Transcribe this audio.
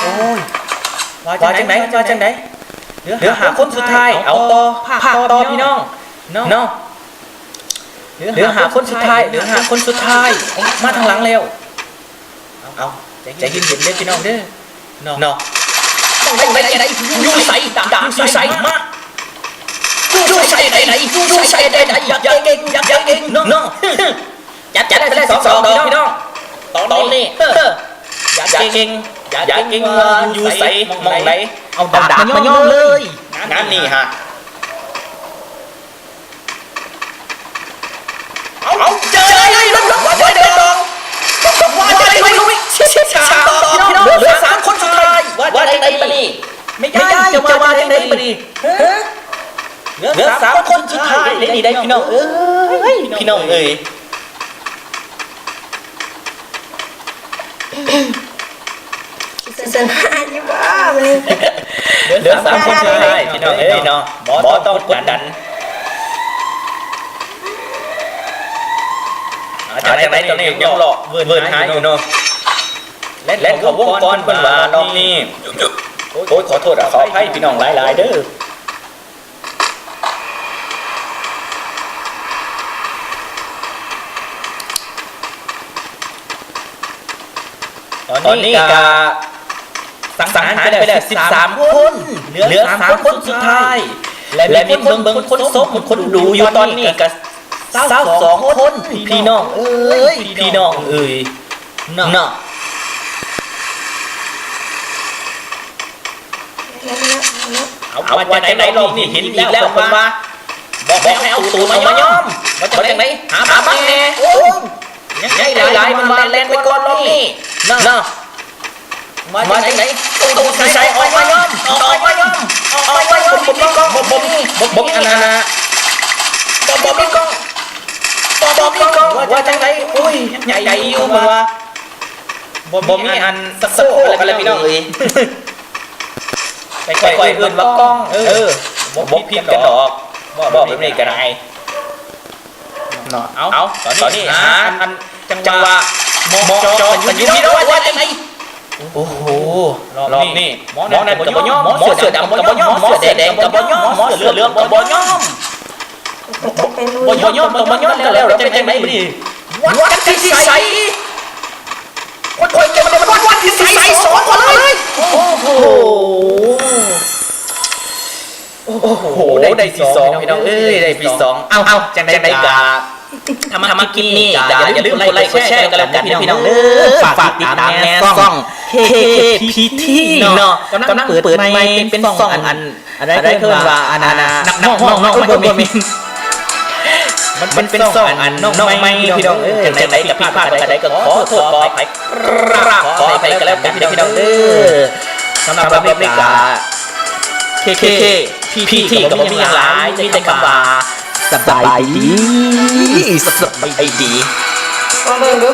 ໂອ້ຍ ວ່າຈັ່ງໃດ ວ່າຈັ່ງໃດ ເຫຼືອຫ້າຄົນສຸດທ້າຍ ເອົາຕໍ່ ພາກຕໍ່ພີ່ນ້ອງເນາະ ເຫຼືອຫ້າຄົນສຸດທ້າຍ ເຫຼືອຫ້າຄົນສຸດທ້າຍ ມາທາງຫຼັງແລ້ວ. ເອົາ ໃຈເຢັນໆເດີພີ່ນ້ອງເດີເນາະ ເນາະ ຢູ່ໃສ ດາບຢູ່ໃສ ມາ ຢູ່ໃສໃດ ຢູ່ໃສໃດ ຢາກເກັ່ງ ຢາກເກັ່ງເນາະ ຈັດໄປເລີຍສອງດອກພີ່ນ້ອງ ຕອນນີ້ ຢາກເກັ່ງ ຢາກເກັ່ງວ່າຢູ່ໃສ ໝ່ອງໃດ ເອົາດາບມາຍ້ອມເລີຍ ງານນີ້ຫາ ເອົາ ເຈີເລີຍ ເລີຍ ເລີຍ ເລີຍ ເລີຍ ເລີຍ ເຫຼືອສາມຄົນສຸດທ້າຍ ວ່າຈັ່ງໃດບາດນີ້ ແມ່ຍາຍ ເຈົ້າວ່າຈັ່ງໃດບາດນີ້ ເຫຼືອສາມຄົນສຸດທ້າຍ ເດ້ນີ້ໄດ໋ພີ່ນ້ອງເອີຍ ພີ່ນ້ອງເອີຍ. ຊະນະຢູ່ບໍ່ມື້ນີ້ ເຫຼືອສາມຄົນສຸດທ້າຍພີ່ນ້ອງເອີຍເນາະ ບໍ່ຕ້ອງກົດດັນ ເອົາຈັ່ງໃດຕອນນີ້ຍັງເລາະເວີນຫາຢູ່ເນາະ ແລ່ນເຂົ້າວົງກ່ອນເພິ່ນວ່າລອບນີ້ ໂອ້ຍ ຂໍໂທດຂໍອະໄພພີ່ນ້ອງຫຼາຍໆເດີ. ຕອນນີ້ກະສັງຫານໄປແລ້ວສິບສາມຄົນ ເຫຼືອສາມຄົນສຸດທ້າຍ ແລະ ມີຄົນເບິ່ງຄົນຊົມຄົນດູຢູ່ຕອນນີ້ກະຊາວສອງຄົນ ພີ່ນ້ອງເອີຍ ພີ່ນ້ອງເອີຍ ເນາະ. ເອົາ ວ່າຈັ່ງໃດລອບນີ້ ເຫັນອີກແລ້ວເພິ່ນວ່າ ບອກໃຫ້ເອົາຕູດອອກມາຍ້ອມ ວ່າຈັ່ງໃດ ຫາບັກແດ່ ໂອ້ ຍັງໄດ້ຫຼາຍ ມັນວ່າແລ່ນໄປກ່ອນລອບນີ້ເນາະ ວ່າຈັ່ງໃດ ຕູດຢູ່ໃສ ອອກມາຍ້ອມ ອອກມາຍ້ອມ ອອກມາຍ້ອມ ບໍ່ມີກ້ອງ ບໍ່ມີ ບໍ່ມີອັນນັ້ນນະ ບໍ່ມີກ້ອງ ບໍ່ມີກ້ອງ ວ່າຈັ່ງໃດ ໂອ້ຍ ໃຫຍ່ຢູ່ ເພິ່ນວ່າ ບໍ່ມີອັນສະໂຄກ ແລ້ວພີ່ນ້ອງເອີຍ ໄປຄ່ອຍເອີ້ນວ່າກ້ອງ ເອີ ບໍ່ຜິດກັນດອກ ເວົ້າແບບນີ້ກະໄດ້ເນາະ. ເອົາ ຕອນນີ້ຫາອັນຈັງຫວະເໝາະເຈາະກັນຢູ່ ພີ່ນ້ອງ ວ່າຈັ່ງໃດ ໂອ້ໂຫ ລອບນີ້ ໝໍນັ້ນກະບໍ່ຍອມ ໝໍເສື້ອດຳກະບໍ່ຍອມ ໝໍເສື້ອແດງກະບໍ່ຍອມ ໝໍເສື້ອເຫຼືອງກະບໍ່ຍອມ ບໍ່ຍອມ ຕ້ອງມາຍ້ອມກັນແລ້ວ ເປັນຈັ່ງໃດບາດນີ້ ວັດກັນທີ່ໃສ ຂ້ອຍເກັບມັນວັດທີ່ໃສ ສອງຄົນເລີຍ ໂອ້ໂຫ ໂອ້ໂຫ ໄດ້ທີສອງ ພີ່ນ້ອງເອີຍ ໄດ້ທີສອງ ເອົ້າ ຈັ່ງໃດກະ ຖ້າມັກຄລິບນີ້ກະຢ່າລືມກົດໄລກົດແຊກັນແລ້ວກັນເດີພີ່ນ້ອງເດີ ຝາກຕິດຕາມແນ່ຊ່ອງ ເຄເຄພີທີ ເນາະ ກຳລັງເປີດໃໝ່ ເປັນຊ່ອງອັນ ອັນໃດເອີ້ນວ່າອັນນັ້ນນະ ນັກຮ້ອງເນາະ ໂອ້ຍ ບໍ່ແມ່ນ ມັນເປັນຊ່ອງອັນນ້ອງໃໝ່ພີ່ນ້ອງເອີຍ ຈັ່ງໃດກະຜິດພາດປະການໃດກະຂໍໂທດຂໍອະໄພ ກາບຂໍອະໄພກັນແລ້ວກັນເດີພີ່ນ້ອງເດີ. ສຳລັບລອບນີ້ກະ ເຄເຄພີທີ ກະບໍ່ມີຫຍັງຫຼາຍ ມີແຕ່ຄຳວ່າ ສະບາຍດີ ສະບາຍດີ ມາເບິ່ງດູ.